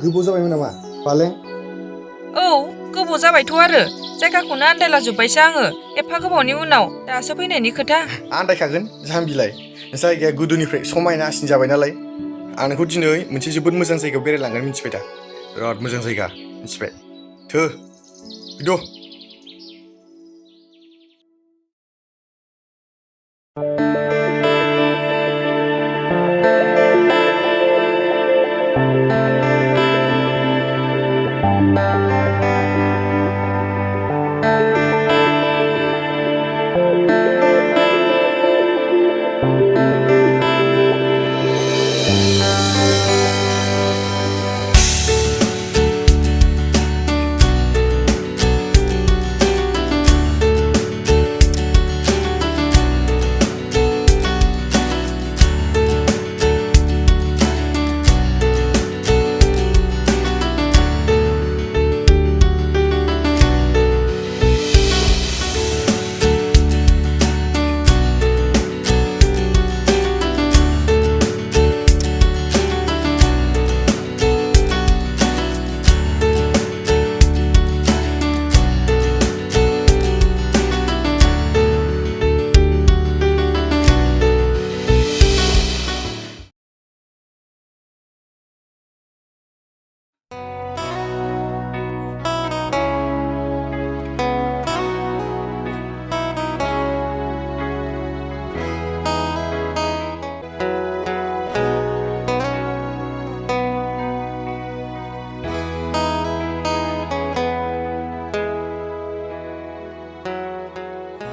गोबाव जाबायमोन नामा पालें? औ गोबाव जाबायथ' आरो जायगाखौनो आन्दायलाजोब्बायसो आङो एफा गोबावनि उनाव दासो फैनायनि खोथा। आन्दायखागोन जाम्बिलाय जायगाया गोदोनिफ्राय समायनासिन जाबाय नालाय। आं नोंखौ दिनै मोनसे जोबोद मोजां जायगायाव बेरायलांगोन मिथिबाय दा। बिराद मोजां जायगा मिथिबाय। थो फैद'।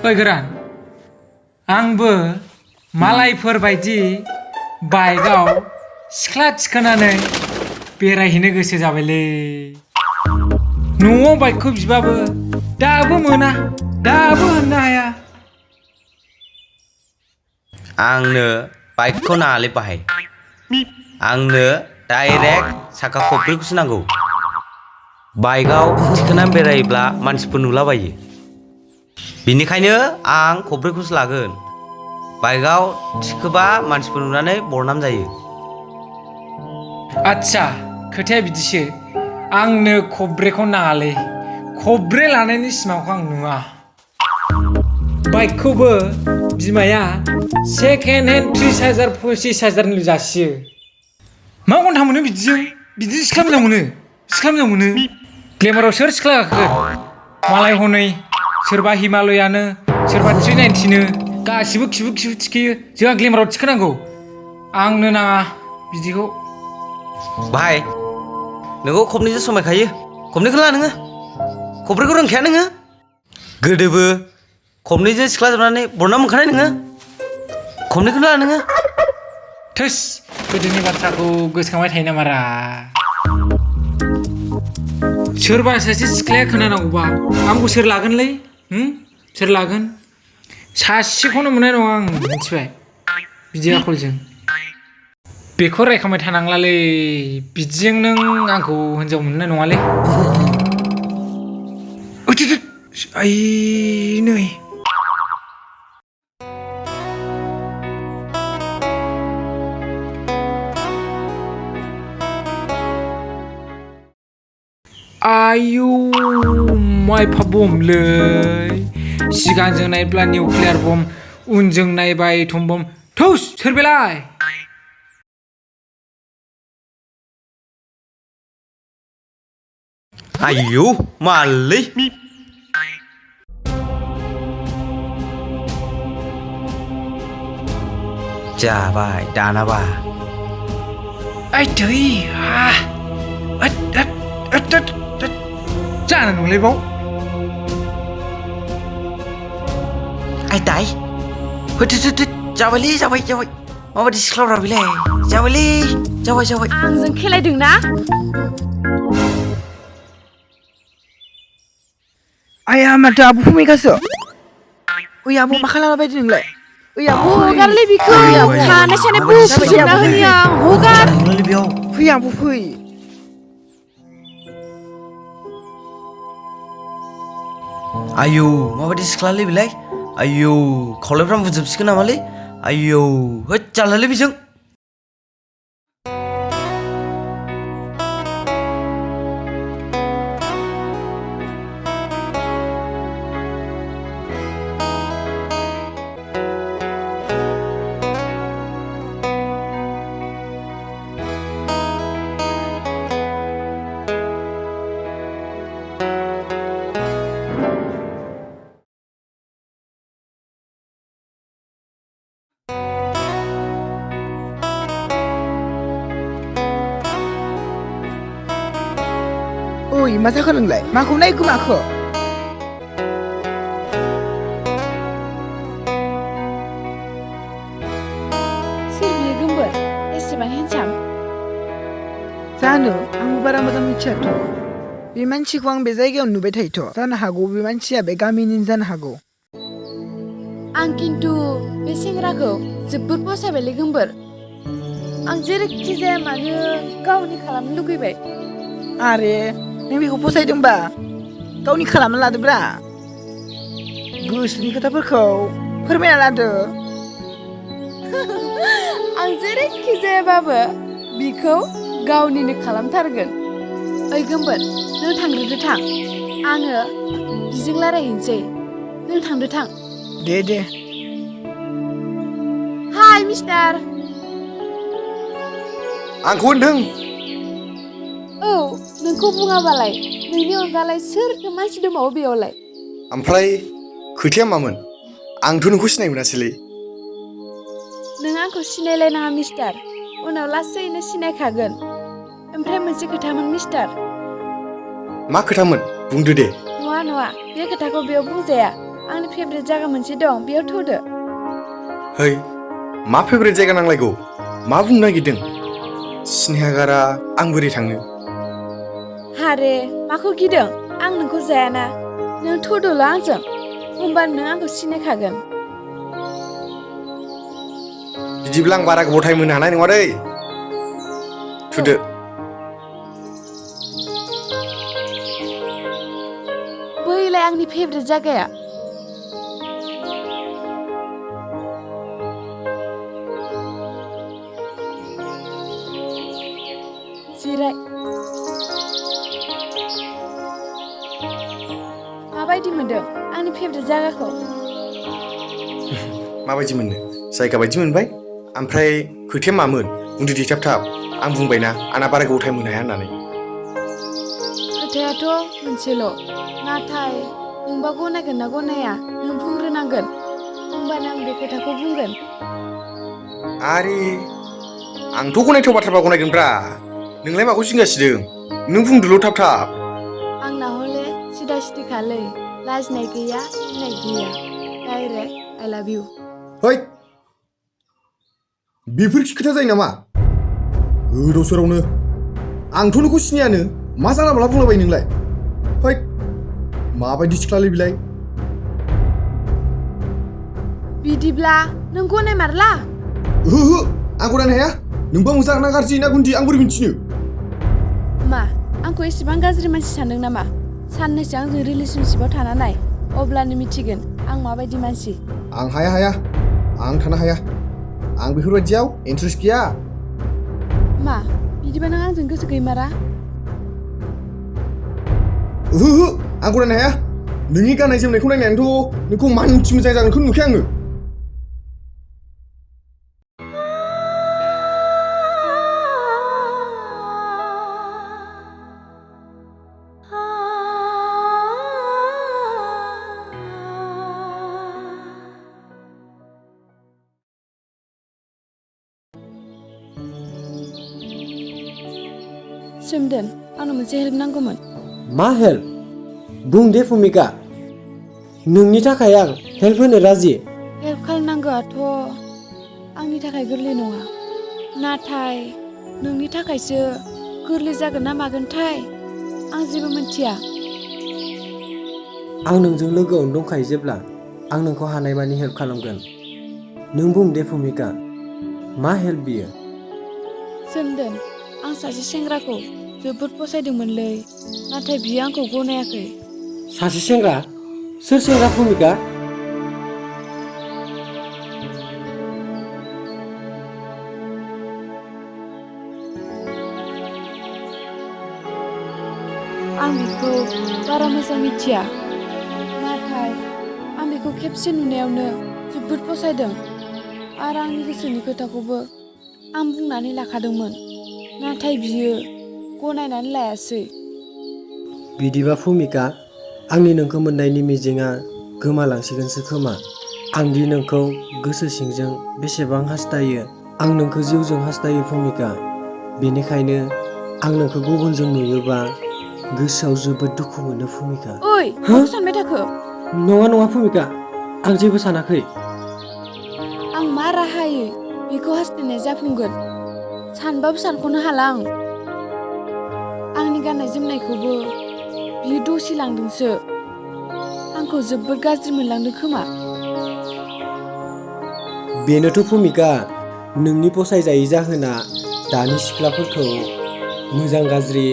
ओइ गोरान आंबो मालायफोर बायदि बाइकआव सिख्ला थिखोनानै बेरायहैनो गोसो जाबायलै। न'आव बाइकखौ बिबाबो दाबो मोना, दाबो होननो हाया। आंनो बाइकखौ नाङालै बाहाय। आंनो डाइरेक्ट साखा खब्रैखौसो नांगौ। बाइकआव थिखोनानै बेरायोब्ला मानसिफोर नुलाबायो। बिनिखायनो आं खब्रैखौसो लागोन। बाइकआव थिखोबा मानसिफोर नुनानै बरनाम जायो। आच्छा खोथाया बिदिसो। आंनो खब्रैखौ नाङालै। खब्रै लानायनि सिमांखौ आं नुवा। बाइकखौबो बिमाया सेकेन्ड हेन्ड 30,000 25,000 जासियो। मा घन्टा मोनो बिदिजों? बिदि सिख्ला मोजां मोनो? सिख्ला मोजां मोनो? ग्लेमाराव सोर सिख्ला गाखोगोन? मालाय हनै सोरबा हिमालयानो, सोरबा 390नो गासिबो खिबु थिखोयो। जोंहा ग्लेमाराव थिखोनांगौ। आंनो नाङा बिदिखौ। बाहाय नोंखौ खबनैजों समायखायो। खबनैखौ ला नोङो। खब्रैखौ रोंखाया नोङो? गोदोबो खबनैजों सिख्ला जोबनानै बरनाम मोनखानाय नोङो। खबनैखौनो ला नोङो। थोस गोदोनि बाथ्राखौ गोसोखांबाय थायो नामारा? सोरबा सासे सिख्लाया खोनानांगौबा आंखौ सोर लागोनलै? सोर लागोन? सासेखौनो मोननाय नङा आं मिथिबाय बिदि आखलजों। बेखौ रायखांबाय थानांलालै। बिदिजों नों आंखौ हिनजाव मोननाय नङालै। आइ नै आयु माइ एफा बमलै। सिगांजों नायब्ला निउक्लियार बम, उनजों नायबा एटम बम। थुस सोर बेलाय? आयौ मालै? जाबाय दानाबा। ओइ दै जानो नंलै बाव। आइ दाय होथ जाबायलै जाबाय माबायदि सिख्लाफ्रा बेलाय जाबायलै जाबाय आंजों खेलायदोंना? आया माथो आब' फैगासो। ओइ आब' मा खालामबायदि नोंलाय? ओइ आब' हगारलै बिखौ खानाय सानाय बोफोजोबना होनि आं। हगार। फै आब' फै। आयौ माबायदि सिख्लालै बेलाय? आयौ खावलायफ्रा बुजोबसिगोन नामालै? आयौ होथ जालालै बेजों। ओइ मा जाखो नोंलाय माखौ नायखो माखो सोर बियो गोमबोर एसेबां हेन्डसाम जानो आंबो बारा मोजां मिथियाथ' बे मानसिखौ आं बे जायगायाव नुबाय थायोथ' जानो हागौ बे मानसिया बे गामिनि जानो हागौ आं खिन्थु बे सेंग्राखौ जोबोद फसायबायलै गोमबोर आं जेरैखि जाया मानो गावनि खालामनो लुगैबाय आरे नों बेखौ फसायदोंबा गावनि खालामना लादोब्रा गोसोनि खोथाफोरखौ फोरमायना लादो आं जेरैखि जायाबाबो बिखौ गावनिनो खालामथारगोन ओइ गोमबोर नों थांग्रोदो थां आङो बिजों रायज्लायहैनोसै नों थांदो थां दे हाय मिस्टार आंखौ होनदों औ नोंखौ बुङाबालाय नोंनि अनगालाय सोरथो मानसि दंबावो बेयावलाय ओमफ्राय खोथाया मामोन आंथ' नोंखौ सिनाय मोनासैलै नों आंखौ सिनायलायनाङा मिस्टार उनाव लासैनो सिनायखागोन ओमफ्राय मोनसे खोथामोन मिस्टार मा खोथामोन बुंदो दे नङा बे खोथाखौ बेयाव बुंजाया आंनि फेभरेट जायगा मोनसे दं बेयाव थौदो है मा फेभरेट जायगा नांलायगौ मा बुंनो नागिरदों सिनायागारा आं बोरै थांनो हारे माखौ गिदों आं नोंखौ जायाना नों थौदोल' आंजों होमबानो नों आंखौ सिनायखागोन बिदिब्ला आं बारा गोबाव टाइम होनो हानाय नङा दै थुदो बैलाय आंनि फेभरेट जायगाया जिराय माबायदि मोनदों आंनि फेभरेट जायगाखौ माबायदि मोननो जायगा बायदि मोनबाय ओमफ्राय खोथाया मामोन बुंदो दे थाब आं बुंबायना आंना बारा गोबाव टाइम होनो हाया होननानै खोथायाथ' मोनसेल' नाथाय नोंबा गनायगोन ना गनाया नों बुंग्रोनांगोन होमबानो आं बे खोथाखौ बुंगोन आरे आंथ' गनायथाव बाथ्राबा गनायगोनब्रा नोंलाय माखौ जिंगासिदों नों बुंदोल' थाब आंना हले सिदा सिदिखालै लाजिनाय गैया गिनाय गैया डाइरेक्ट आइ लाभ इउ है बेफोरखि खोथा जायो नामा गोदाव सोरावनो आंथ' नोंखौ सिनायानो मा जानला मोनला बुंलाबायो नोंलाय है माबायदि सिख्लालै बिलाय बिदिब्ला नों गनाय मारला ओहो आं गनायनो हाया नोंबा मोजां ना गाज्रि ना गुन्दि आं बोरै मिन्थिनो मा आंखौ एसेबां गाज्रि मानसि सानदों नामा साननैसो आंजों रिलेसनशिपआव थाना नाय अब्लानो मिथिगोन आं माबायदि मानसि आं हाया आं थानो हाया आं बेफोरबायदियाव इन्ट्रेस्ट गैया मा बिदिबा नों आंजों गोसो गैमारा ओहो आं गनायनो हाया नोंनि गाननाय जोमनायखौ नायनानैथ' नोंखौ मानसि मोजां जागोनखौ नुखाया आङो सोमदोन आंनो मोनसे हेल्प नांगौमोन मा हेल्प बुं दे भुमिका नोंनि थाखाय आं हेल्प होनो राजि हेल्प खालामनांगौआथ' आंनि थाखाय गोरलै नङा नाथाय नोंनि थाखायसो गोरलै जागोन ना मागोनथाय आं जेबो मिथिया आं नोंजों लोगोआवनो दंखायो जेब्ला आं नोंखौ हानायमानि हेल्प खालामगोन नों बुं दे भुमिका मा हेल्प बियो सोमदोन आं सासे सेंग्राखौ जोबोद फसायदोंमोनलै नाथाय बियो आंखौ गनायाखै सासे सेंग्रा सोर सेंग्रा भुमिका आं बिखौ बारा मोजां मिथिया नाथाय आं बिखौ खेबसे नुनायावनो जोबोद फसायदों आरो आंनि गोसोनि खोथाखौबो आं बुंनानै लाखादोंमोन नाथाय बियो गनायनानै लायासै बिदिबा भुमिका आंनि नोंखौ मोननायनि मिजिंआ गोमालांसिगोनसो खोमा आं दि नोंखौ गोसो सिंजों बेसेबां हास्थायो आं नोंखौ जिउजों हास्थायो भुमिका बेनिखायनो आं नोंखौ गुबुनजों नुयोबा गोसोआव जोबोद दुखु मोनो भुमिका। ओइ मा सानबाय थाखो? नङा भुमिका, आं जेबो सानाखै। आं मा राहायै बेखौ हास्थायनाय जाफुंगोन सानबाबो सानख'नो हाला आं। आंनि गाननाय जोमनायखौबो बियो दसे लांदोंसो। आंखौ जोबोद गाज्रि मोनलांदों खोमा। बेनोथ' भुमिका, नोंनि फसायजायै जाहोना दानि सिख्लाफोरखौ मोजां गाज्रि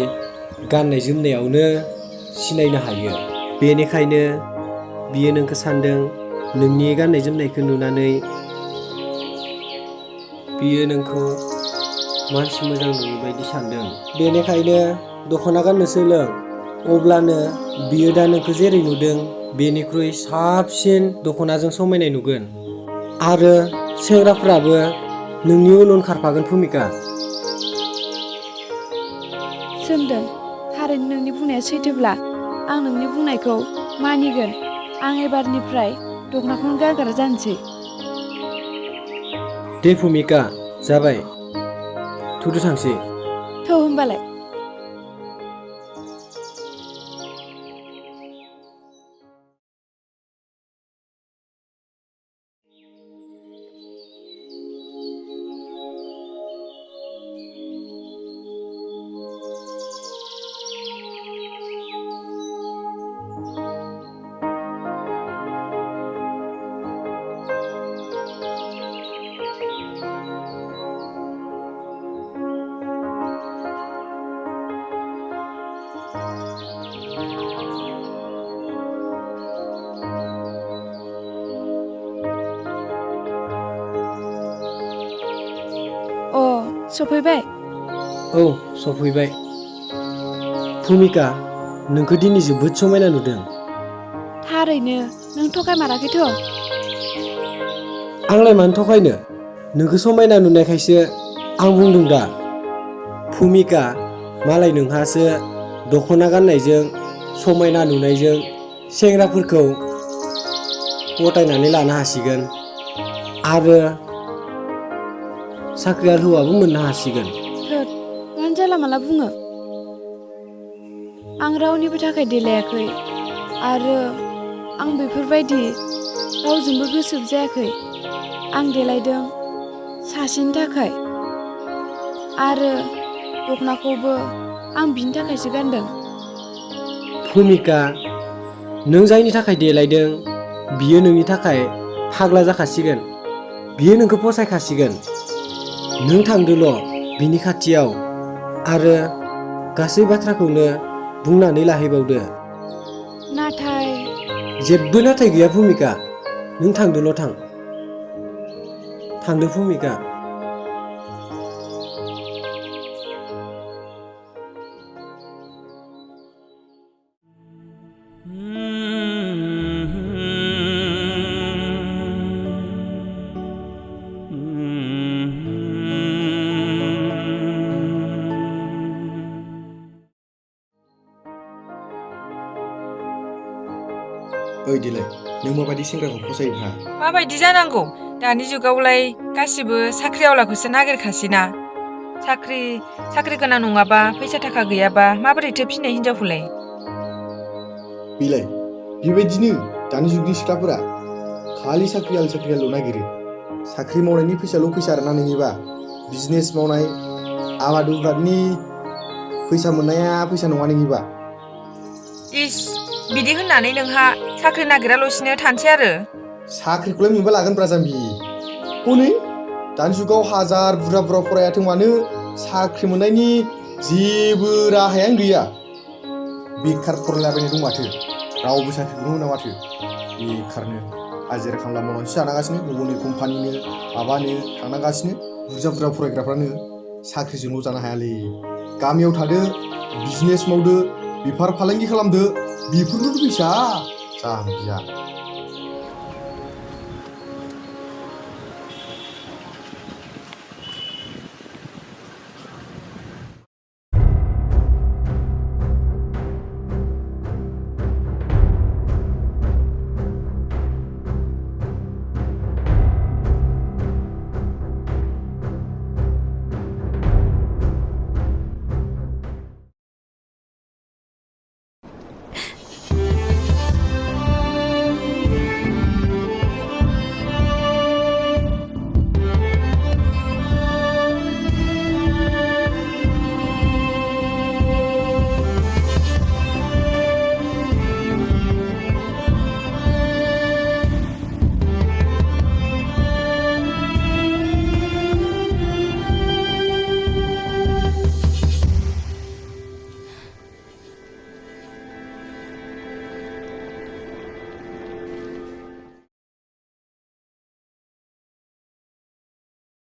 गाननाय जोमनायावनो सिनायनो हायो। बेनिखायनो बियो नोंखौ सानदों, नोंनि गाननाय जोमनायखौ नुनानै बियो नोंखौ मानसि मोजां नङि बायदि सानदों। बेनिखायनो दख'ना गाननो सोलों, अब्लानो बियो दा नोंखौ जेरै नुदों बेनिख्रुइ साबसिन दख'नाजों समायनाय नुगोन। आरो सेंग्राफ्राबो नोंनि उन उन खारफागोन भुमिका। सोमदोन, थारैनो नोंनि बुंनाया सैथोब्ला आं नोंनि बुंनायखौ मानिगोन। आं एबारनिफ्राय दख'नाखौनो गानग्रा जानोसै। दे भुमिका, जाबाय, थुदो थांसै। थौ होमबालाय। सफैबाय? औ, सफैबाय। भुमिका, नोंखौ दिनै जोबोद समायना नुदों। थारैनो नों थगायमाराखैथ'? आंलाय मानो थगायनो? नोंखौ समायना नुनायखायसो आं बुंदों दा। भुमिका, मालाय नोंहासो दख'ना गाननायजों समायना नुनायजों सेंग्राफोरखौ पटायनानै लानो हासिगोन आरो साख्रियाल हौवाबो मोननो हासिगोन। थोद, मानो जाला माला बुङो? आं रावनिबो थाखाय देलायाखै आरो आं बेफोरबायदि रावजोंबो गोसोबो जायाखै। आं देलायदों सासेनि थाखाय आरो दख'नाखौबो आं बिनि थाखायसो गानदों। भुमिका, नों जायनि थाखाय देलायदों बियो नोंनि थाखाय फाग्ला जाखासिगोन। बियो नोंखौ फसायखासिगोन। नों थांदोल' बिनि खाथियाव आरो गासै बाथ्राखौनो बुंनानै लाहैबावदो। नाथाय जेबो नाथाय गैया भुमिका, नों थांदोल' थां। थांदो भुमिका। ओइ दिलाय, नों माबायदि सेंग्राखौ फसायोब्रा? माबायदि जानांगौ? दानि जुगावलाय गासिबो साख्रिआवलाखौसो नागिरखासैना। साख्रि गोनां नङाबा फैसा थाखा गैयाबा माबोरैथो फिनाय हिनजावखौलाय? बिलाय, बेबायदिनो दानि जुगनि सिख्लाफोरा खालि साख्रियाल' नागिरो। साख्रि मावनायनि फैसाल' फैसा आरोना नोंनिबा। बिजनेस मावनाय, आबाद उबादनि फैसा मोननाया फैसा नङा नोंनिबा। इस, बिदि होननानै नोंहा साख्रि नागिराल'सिनो थानोसै आरो? साख्रिखौलाय मोनबा लागोनब्रा जाम्बि। हनै दानि जुगाव हाजार बुरजा फरायाथों मानो साख्रि मोननायनि जेबो राहायानो गैया। बेखार फरायलाबायनाय दं माथो, रावबो साख्रिखौनो मोना माथो। बेखारनो हाजिरा खामला मावनानैसो जानांगासिनो, गुबुननि कम्पानिनो माबानो थांनांगासिनो। बुरजा फरायग्राफ्रानो साख्रिजोंल' जानो हायालै। गामियाव थादो, बिजनेस मावदो, बेफार फालांगि खालामदो, बेफोरनोथ' फैसा। जाम्बिया।